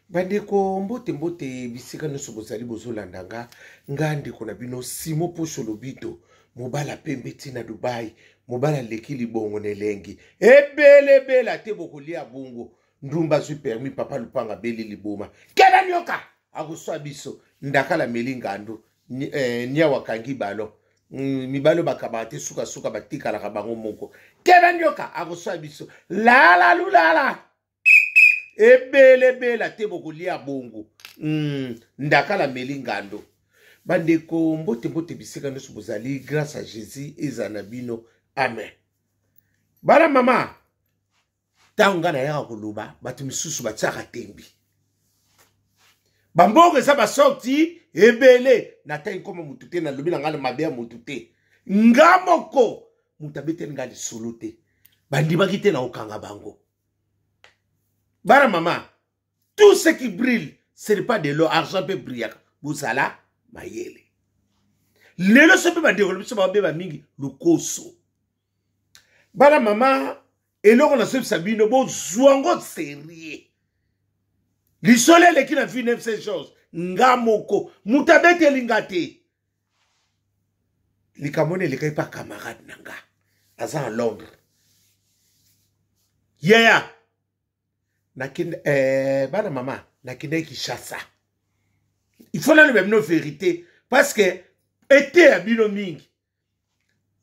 Bandeko, mbote mbote bisika nyonso bozali bozolanda nga. Nga ndeko na bino Simo Posho Lobito, mobala pembe ti na Dubai, mobala aleki libongo na elengi ebelebela te, bokolia bongo. Ndumba azwi permis, papa lupanga abeli liboma, kenda nyoka akoswa biso, ndakala meli ngandu, niawa akangi balo, mibali oyo bakabaka te, sukasuka batikalaka bango moko. Kenda nyoka akoswa biso, lala lulala ebelebela te, bokolia bongo. Ndakala meli ngando. Bandeko, mbote mbote bisika nyonso bozali, grâce à Jésus ezala na bino, amen. Bana mama, ntango ngai nayaka koloba, bato misusu batiaka tembi, bambongo eza basorti ebele. Natangi nkoma motu te, nalobi na ngai na mabe ya motu te, nga moko moto abeteli ngai lisolo te, bandimaki te na kokanga bango. Bana mama, tout ce qui brille, ce n'est pas de l'or, argent mpe brillaka. Bozala mayele. Lelo so mpe bandeko na biso babeba mingi lokoso. Bana mama, eloko nazoyebisa bino, bozwa yango serie. Lisolo eleki na vie Saint Georges, nga moko moto abeteli nga te. Likambo wana elekaki mpa camarade na nga aza na Londres. Yaya, nakende bana mama, nakendaki Kinshasa. Il faut naloba bino vérité parce que eteya bino mingi.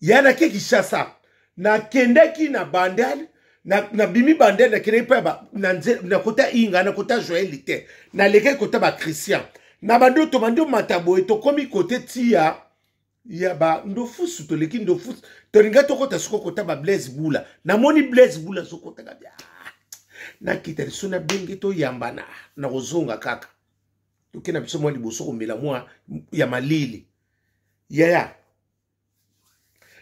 Ya nake Kinshasa, nakendaki na Bandal, nabimi Bandal, nakendaki mpe na kota Inga, na kota Joel te, nalekaki kota bachristian na bando, tobandi omata boye, tokomi kote tia ya ba ndofusu, toleki ndofusu, tolinga tokota siko kota ba Blaise Bula. Namoni Blaise Bula azokotaka bia, nakita liso, nabenge toyambana, nakozonga kaka, toke na biso mwa liboso komela mwa ya malili. Yaya,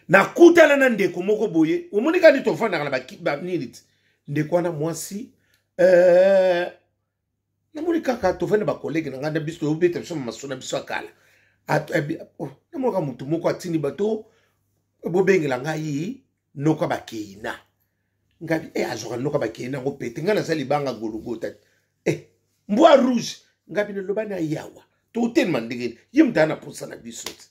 nakutana na ndeko moko boye, omoni kani tofandaka na banini ti ndeko wana mwasi, namoni kaka tofandi na bakolege na ngai na biso, tobeta biso maso na biso ya kala. Namonaka motu moko atindi bato, bobengela ngai noka bakeina. Ngabi azwaka noka bakeina yango pete, ngai naza libanga gologota, mbwa rouge. Ngabi naloba na yawa, totelema ndenge ye moto aya na posa na biso te.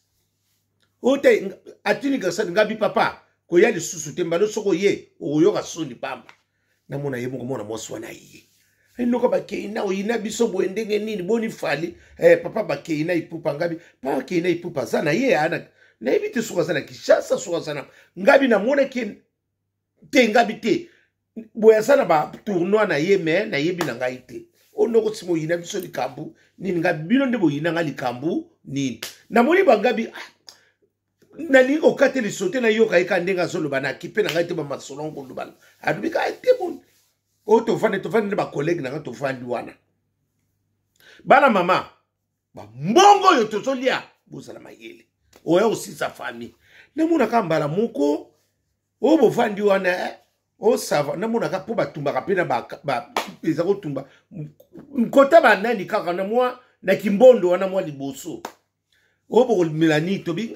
Oyo te atindi gasani. Ngabi papa, koya lisusu te, mbala soki oye okoyoka soni pamba. Namona ye moko mwana mwasi wana ye enoka bakeina oyina biso boye ndenge nini? Boni fali, papa bakeina ipupa. Ngabi papa bakeina ipupa aza na ye ana, nayebi te soki aza na Kinshasa, soki aza na. Ngabi namonaki te, ngabi te boye aza na batournoi na ye, me nayebi na ngai te. Oyo ndoko nsima oyina biso likambo nini? Ngabi bino nde boyina ngai likambo nini? Namoni bangabi, nalingi kokata liso te, nayoka ye kaka ndenge azoloba, na kipe na ngai te, bamasolo koloba alobi kaka te. Boni oyo tovandi, tovandi nde bakolege na ngai, tovandi wana. Bana mama, bambongo oyo tozolia, bozala mayele, oya kosisa famille. Namonaka mbala moko oyo bovandi wana, osava namonaka mpo batumbaka mpe na eza kotumba nkota banani kaka na mwa na kimbondo wana mwa liboso. Oyo bokomela nini?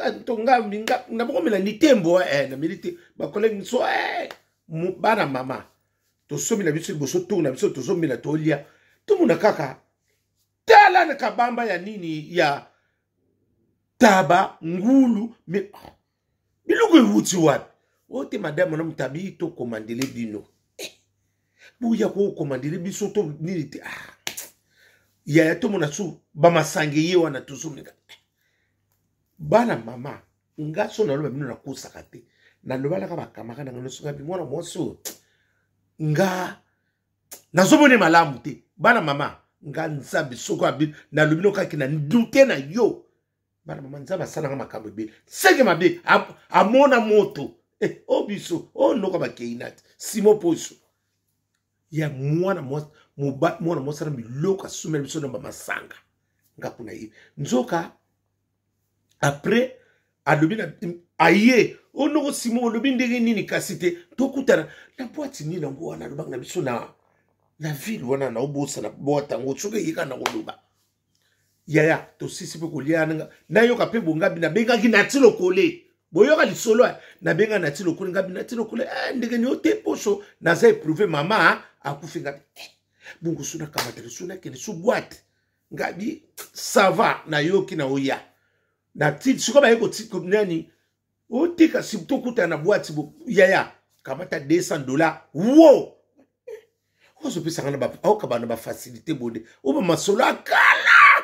Na bokomela ni tembo, nameli te. Bakolege miso, bana mama, tosomi na biso liboso tour na biso, tozomela, tolia, tomona kaka tala na kabamba ya nini ya taba ngulu. Me biloko ewuti wapi? Oyo te madame wana moto abi tokomandele bino, boya kokomandele biso to nini te. Yaya, tomona su bamasange ye wana tozomeka. Bana mama, nga so naloba bino, nakosaka te, nalobalaka bakamaka nanga nyonso. Ngabi mwana mwasi oyo, nga nazomona malamu te. Bana mama, nga Nzambe soko nalobi no kaki na ndute na yo. Bana mama, Nzambe asalanga makambo ebele, seke mabe amona moto, o biso o noka bakei te. Simo Poso ya mwana mwana mwasi na biloko asomela biso na bamasanga, nga kuna ye nzoka. Après alobi na aye oyo noko Simo, olobi ndenge nini? Kasi te tokutana na boite nini yango wana alobaka na biso na ville wana, naobosana boite yango, soki eyeka na koloba. Yaya, tosisi mpe kolia, nayoka mpe bongabi nabengaki Nati Lokole, boyoka lisolo, nabenga Nati Lokole. Ngabi Nati Lokole, ndenge nini? Ote poso naza éprouvé, mama akufi. Ngabi. Bongo so nakamata so nakende so boite ngabi ça va, nayoki na oya na sikoyo baye kotika nani otika si tokutana na boite yaya kamata $200 wo ozopesanga na aokaba na bafacilité bode oyo bamasolo akala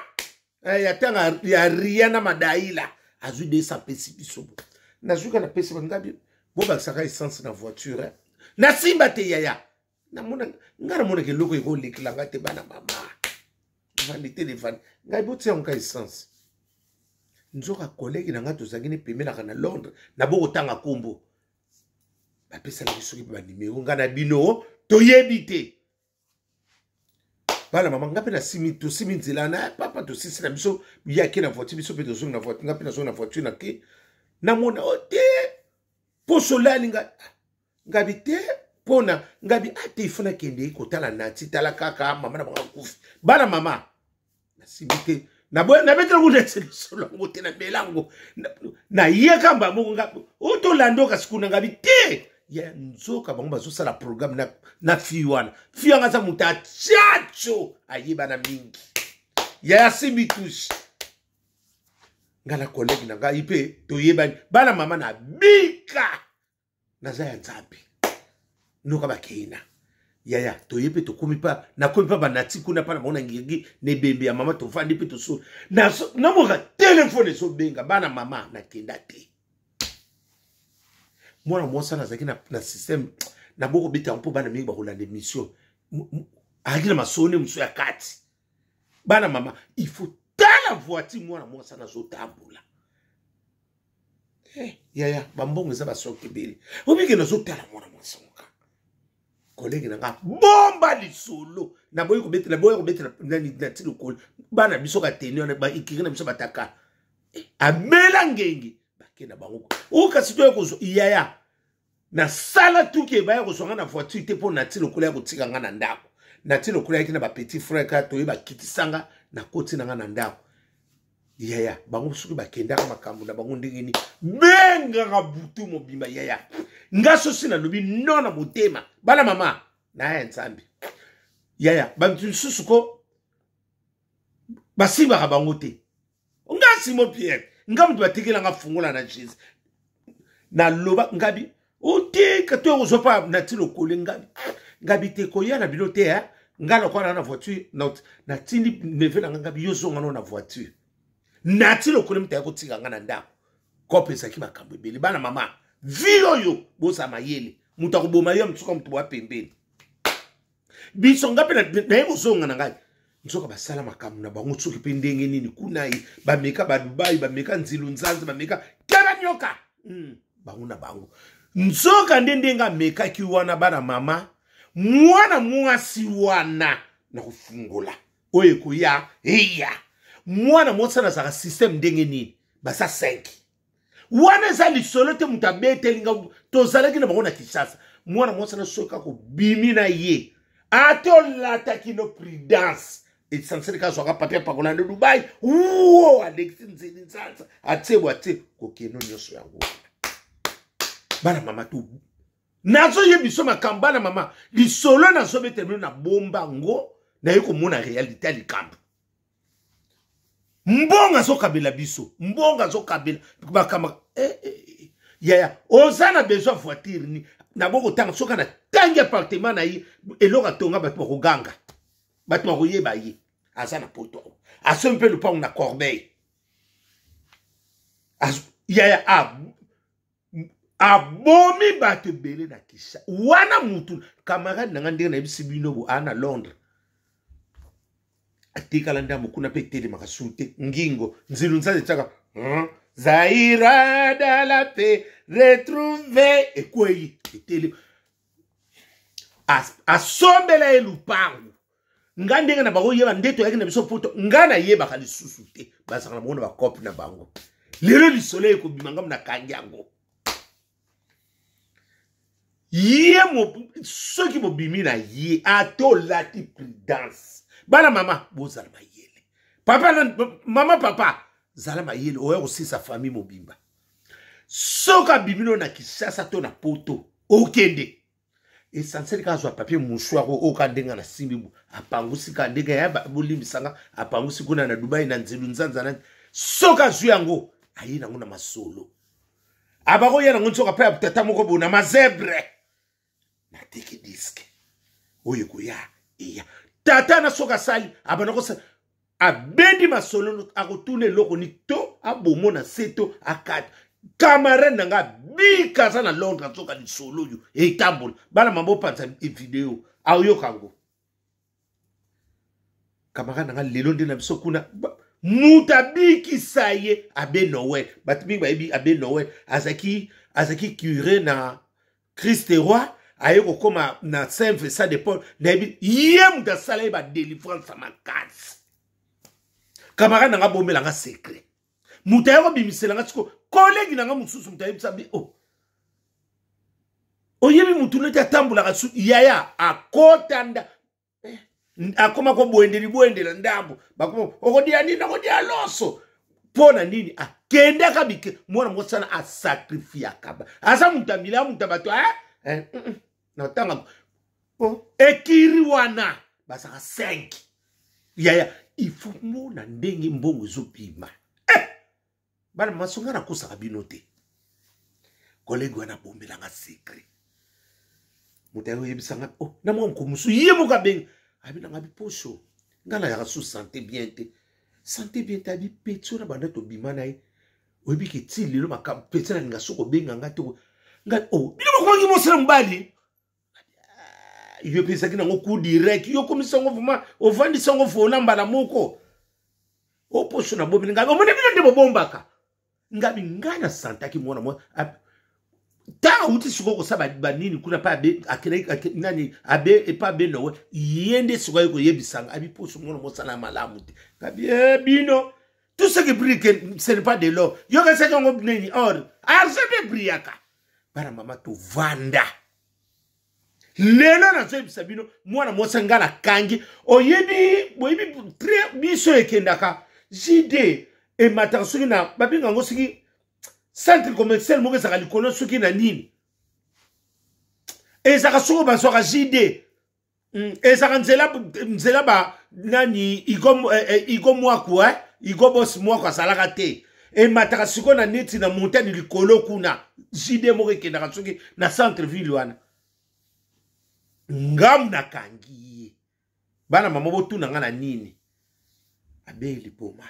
eh, ya ntanga ya ria na madaila azwi 200 apesi biso bo nazuka napesi bangabi bobakisaka essence na voiture eh. Nasimba te yaya, namona ngai namonaka eloko ekolekela ngai te. Bana mama, vanité de vanité, ngai botia yango ka essence. Nzoka collègue na ngai tozalaki ne pemelaka na Londres, nabokotanga nkombo, bapesalaki soki mpe banimero ngai na bino toyebi te. Bana mama, nga mpe nasimi, tosimi nzela na papa, tosisi na biso, ye ake na voiture, biso mpe tozongi na voiture, nga mpe nazongi na voiture, nake namona o te poso olali nga ngabi te mpona ngabi ate ifo nakende kotala nati tala kaka mama na bango akufi. Bana mama, nasimbi te, nabetela kuna ete lisolo yango te, namela yango nayeka mba moko nga otolanda kasi kuna ngabi te ya nzoka bango bazosala programme na, na fille wana. Fille wana aza moto achacho, ayebana mingi ya asimbi touche. Nga na collègue na ngai mpe toyebani. Bana mama, na bika naza ya Nzambe noka bakeina yaya toye mpe tokomi mpa nakomi mpa banati kuna mpa na bango na ngiringi na ebembe ya mama. Tovandi mpe toso namoka telefone ezobenga. Bana mama, nakenda te. Mwana mwasi wana azalaki na, na systeme nabokobeta yango mpo bana mingi bakolanda émission. Azalaki na masone mosusu ya kati. Bana mama, il faut tala voiture mwana mwasi wana azotambola. Eh, yaya, bambongo eza basorte ebele. Obike nazotala mwana mwasi moka kolege na nga, bomba lisolo, naboyi kobetela, boya kobetela nani na ti lokolo bana biso kateni wana baikiri na biso bataka eh, amela ngenge bake na bango oyo. Kasi toya kozwa yaya, nasala tuki ebaya kozwa nga na voiture te mpo nati lokola ya kotika nga na ndako. Nati lokola yaki na bapetit frère kaka toye bakitisanga, nakoti na nga na ndako. Yaya, bango soki bakendaka makambo na bango ndenge nini, bengaka butu mobimba. Yaya, nga sosi nalobi no na motema. Bana mama, naya Nzambe. Yaya, bato lisusu ko basimbaka bango te. Nga Simon Pierre, nga moto batekelanga fungola na Jésus, naloba ngabi otika to kozwa mpa nati lokole ngabi ngabi te koya na bino te. Eh? Nga lokola na voiture, natindi neve na nga, ngabi yo zonga no na voiture. Nati lokole moto ya kotika nga na ndako kope ezalaki makambo ebele. Bana mama, vi oyo bozala mayele, moto akoboma yo mosuka moto boya pembeni biso. Nga mpe naye kozonga na ngai, nzoka basala makambo na bango soki mpe ndenge nini kuna ye bameka badubai, bameka nzilu nzanza, bameka keba nyoka Bango na bango nzoka nde ndenge amekaki wana. Bana mama, mwana mwasi wana na kofungola oyo ekoya eya mwana mwasi wana azalaka systeme ndenge nini, baza 5 wana eza lisolo te. Moto abeteli nga, tozalaki na bango na Kinshasa. Mwana mwasi na soki akobimi na ye, ata olataki no prudence essentiel, kazwaka papier apakola na Dubai wo alekisi nzeli nzanza atie bo atie kokeno nyonso yango. Bana mama, to nazoyebi biso makambo. Bana mama, lisolo nazobetela bino na bomba yango, naye komona réalité ya likambo. Mbongo azokabela biso, mbongo azokabela makambo eh, eh, eh. Yaya, oza na besoin voiture ni nabokotanga soki na tangi appartement na ye, eloko atonga, bato bakoganga, bato bakoyeba ye aza na poto. Asomi mpe lopango na Corbeil. Yaya, abomi bato ebele na kisa wana. Mutu camarade na nga, ndenge nayebisi bino bo aa na Londres, atikala ndambo kuna mpe etelemaka su te. Ngingo nzilu nzaza etiaka zaira dala pe retrouve ekwei etele. Asombela ye lupangu. Nga ndenge na bango yeba nde toyaki na biso poto, nga nayebaka lisusu te. Bazalaka na bango na bacope na bango. Lelo lisolo ekobima, nga nakangi yango. Ye soki bobimi na ye, ata olati prudence. Bana mama, bozala mayele. Papa na mama, papa zala mayele, oya kosisa famille mobimba. Soki abimi no na Kinshasa to na poto, okende. Essentiel kaka azwa papier mouchoir oyo kaka ndenge nasimbi bo apangusi kaka ndenge ya bolimbisa nga, apangusi kuna na Dubai na nzelu nzanza na soki azwi yango aye nango na masolo abakoya nango nsoka mpe ya tata moko bo na mazebre nateki diske oyo ekoya eya tata na soki asali abanda kosala abendi masolo akotuna eloko ni to abomo na se to akata camarade na nga bika aza na Londres azoka lisolo oyo etambola bana mama opanza video aoyoka yango camarade na nga lelo nde na biso kuna moto abikisa ye abe Noel. Bato mingi bayebi abe Noel, azalaki curé na Christ Roi, aye kokóma na Saint Vincent de Paul. Nayebi ye moto asala ye badelivrance ya makasi. Camarade na nga bombela nga secret, moto aye kobimisela nga siko collègue na nga mosusu, moto ayebisa bi o oh, oyebi motu neti atambolaka su yaya akotanda eh, akoma koboendeli boendela ndambo bakoma okodia nini okodia loso mpo na nini akendaka bike mwana mwasi wana asacrifiaka aza moto ya mila moto ya bato eh? Eh, na ntanga oh, ekiri wana bazaka 5 yaya il faut mona ndenge mbongo ezobima eh! Bana masonga nakosaka bino te. Collègue wana abombelanga secret, moto aye oyebisanga oh, na mwa moko mosusu ye moko abengi abi nanga biposho nga nayaka su sante bien te, sante bien te. Abi peti wana banda tobima na ye, oyebi ke ti lelo makambo peti nalinga soki obenga nga te nga oh, bino bokomaki mosala mobali yo mpe ezalaki nango coup direct, yo okomisi yango vraimen ovandisi yango vola mbala moko oposo na bomi ngai omoni bino nde bobombaka ngabi ngai nasantaki mwana mwa ntango awuti sikoyo kosala banini kuna mpe abe akendaki nani abe epa abe nowe ye nde sikoyo aye koyebisanga abi poso mwana mosala malamu te ngabi e bino tout ce qui brille que ce n'est pas de l'or yokasaki yango nini or argent mpe brillaka. Bana mama tovanda lelo nazoyebisa bino mwana mwasi nga nakangi oyebi boyebi tre biso ekendaka jd emataka soki na babenga yango soki centre commercial moko ezalaka likolo soki na nini ezalaka soki bazwaka jd ezalaka nzela nzela ba nani igo, eh, eh, igo mwaku eh? Igo bos mwaku azalaka te emataka sikoyo na neti na montagne likolo kuna jd moko ekendaka soki na centre ville wana ngamu nakangi ye. Bana mama botuna nga na nini abeyi liboma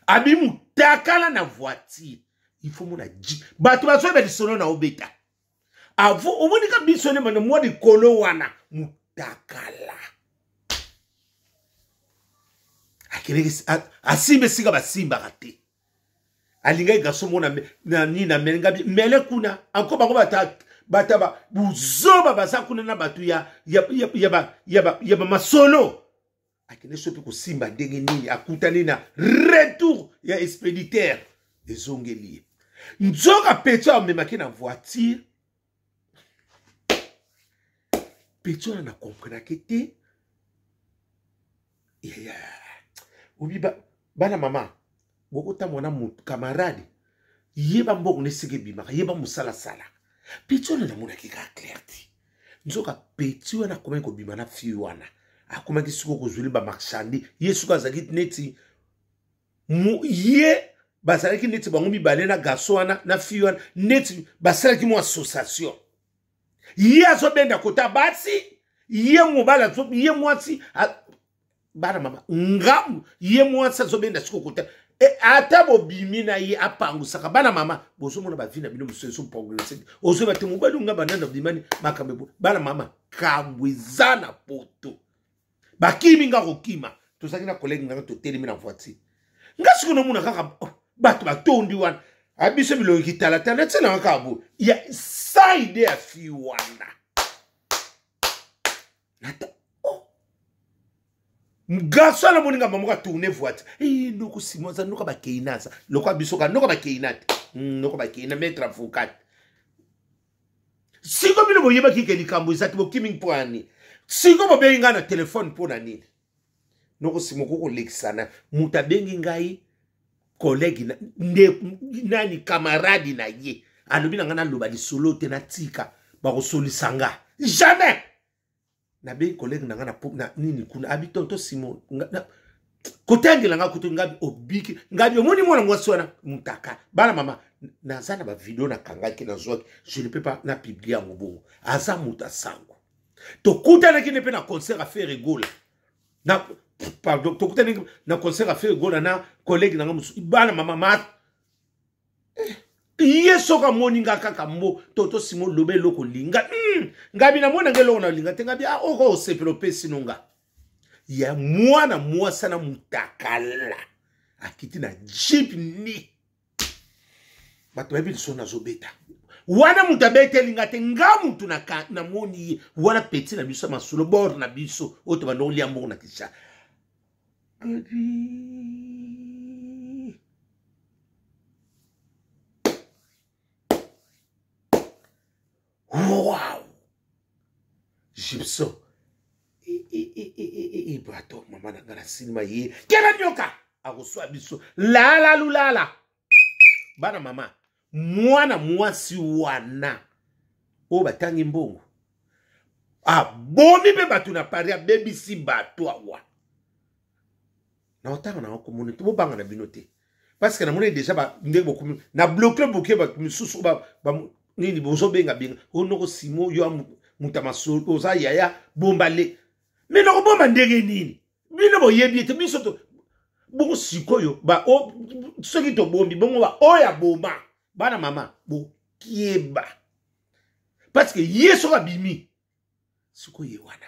abi mutakala na voiture il faut mona ji bato bazoyeba lisolo na obeta avo omoni ka biso nde bana mwa likolo wana mutakala akeleki asimba esika basimbaka te alingaki garçon mona na nini na mele ngabi mele kuna anko bango bata bata ba buzoba baza kuna na bato ya ya ya ya ba ya ba ya ba masolo akende soki kosimba ndenge nini akutani na retour ya expéditeur ezongeli ye nzoka petio amemaki na voiture petio wana na comprenaki te yaya obi bana mama bokotambola na motu camarade yeba mbongo na esika ebimaka yeba mosala asalaka peti wana namonaki kaka clair te nzoka peti wana akomaki kobima na fille wana akomaki sikoyo kozweli bamarchandise ye sikoyo azalaki neti ye bazalaki neti bango mibale na garçon wana na fille wana neti basalaki mwa association ye azobenda kota basi ye mobali ye mwasi bana mama ngambu ye mwasi azobenda siko kota e, ata bobimi na ye apangusaka bana mama bozomona bavi na bino mosusu ezoprogrese ozoyeba te mobali nga banani abimani makambo ebo bana mama kambo eza na poto bakimi nga kokima tozalaki na collègue nanga totelemi na voiture nga sikoyo namona kaka oh, bato batondi wana abiso bilongi kitalatala natie nanga kaka boye ya sa ide ya fi wana nata oh. Garçon namoni nga moko atourne voiture e noko simo aza noka bakeina aza lokola biso ka noka bakeina te noko bakeina maître avocat siko bino boyebaki ke likambo eza te bokimi mpo ya nini siko bobengi ngai na telefone mpo na nini noko simo okoki kolekisana moto abengi ngai collègue nde nani camarade na ye alobi na ngai naloba lisolo te natika. Bakosolisa nga jamais. Nabengi collègue na nga na nini kuna, abi tonto Simon, kotangela nga kutu ngabi obiki ngabi omoni mwana mwasi wana mutaka bana mama. Naza na bavideo nakangaki, nazwaki, je ne peux pas na publie yango bongo. Aza moto asango, tokutanaki nde mpe na concert affaire egola na, pardon, tokutani na concert affaire egola na collègue na nga mosusu. Bana mama ma eh, ye soki amoni nga kaka mbo toto simo loba eloko olinga ngabi namona nga eloko nalinga te. Ngabi ah, oko osepela opesi no nga ya mwana mwasi na mutakala akiti na jeep ni bato bayebi liso nazobeta wana. Moto abeteli nga te, nga motu namoni ye wana, peti na biso ya masolo bord na biso oyo tobanda kolia mbongo na Kinshasa. Wow, Gibson bato mama na nga na sinima ye kela nyoka akoswa biso lala lulala. Bana mama, mwana mwasi wana oyo batangi mbongo abomi mpe bato na Paris, abebisi bato awa na otanga na komona te. Bobanga na bino te, parce que namoni déjà ndenge bokomi na bloke boke bato misusu nini bozobenga benga onoko simo yo moto ya masolo oza yaya bombale me nakobomba ndenge nini? Bino boyebi ete biso to bongo sikoyo soki tobombi bongo ba oyo aboma bana mama bokieba, parce que ye soki abimi sikoyo ye wana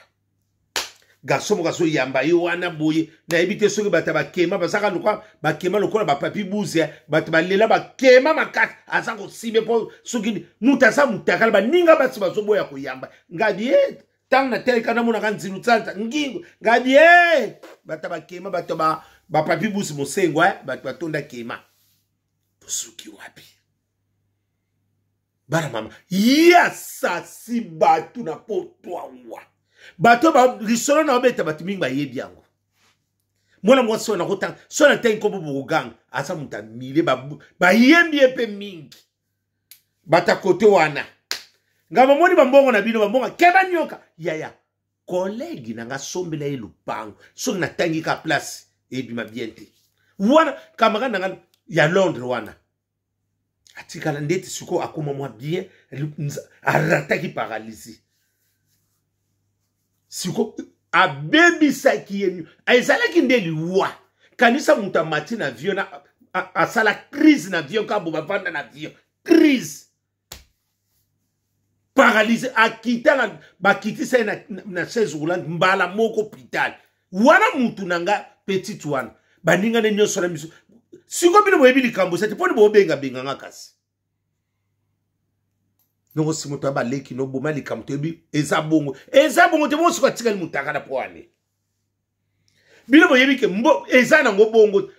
garçon moko azoyamba ye wana boye, nayebi te soki bato ya bakema bazaka lokola bakema lokola bapapi buze, bato balela bakema makasi, aza kosimbe mpo soki moto aza motakala, baninga basi bazoboya koyamba. Ngabi ye ntango nateleka namonaka nzilu tsanza ngingo, ngabi ye bato bakema, bato bapapi busi mosengo, bato batonda kema. Tosuki wapi bana mama? Ye asasi bato na poto awa, bato lisolo na obeta bato mingi bayebi yango. Mwana mwasi oyo nakotanga so na ntangi nkombo bokoganga, aza moto amile, bayembi ye mpe mingi. Bato ya kote wana nga bamoni bambongo na bino, bambongo keba nyoka yaya kolegi na nga sombela ye lupango. Soki natangi ka place ebima bien te wana, camarade na nga ya Londres wana atikala ndeti sikoyo akoma mwa bien, arataki paralysie, siko abebisaki ye, ezalaki nde liwa. Kanisa moto amati na avion na asala crise na avion, kabo bavanda na avion, crise paralyse, akita na bakitisa ye na chaise roulante mbala moko hôpital wana. Mutu na nga petite wana, baninga ne nyonso na miso siko bino boyebi likambo eza te mpo ni bobengabenga nga kasi noko si moto ya baleki noboma likambo toyebi eza bongo, eza bongo te. Bongo siko atikali motakala mpo ane bino boyebi ke mbo eza nango bongo,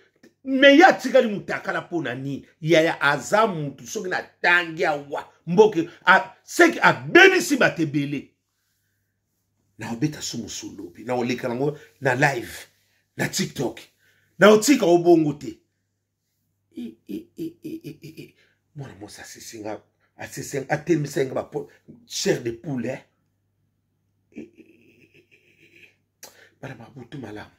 me ye atikali motakala mpo na nini? Yaya aza mutu soki natangi awa mboke seke abebisi bato ebele. Naobeta so mosolobi, naoleka nango na live na TikTok, naotika obongo te. Mwana mwasi asisi nga, asisi atelemisa nga ba chair de poule, eh? Bana babutu malamu.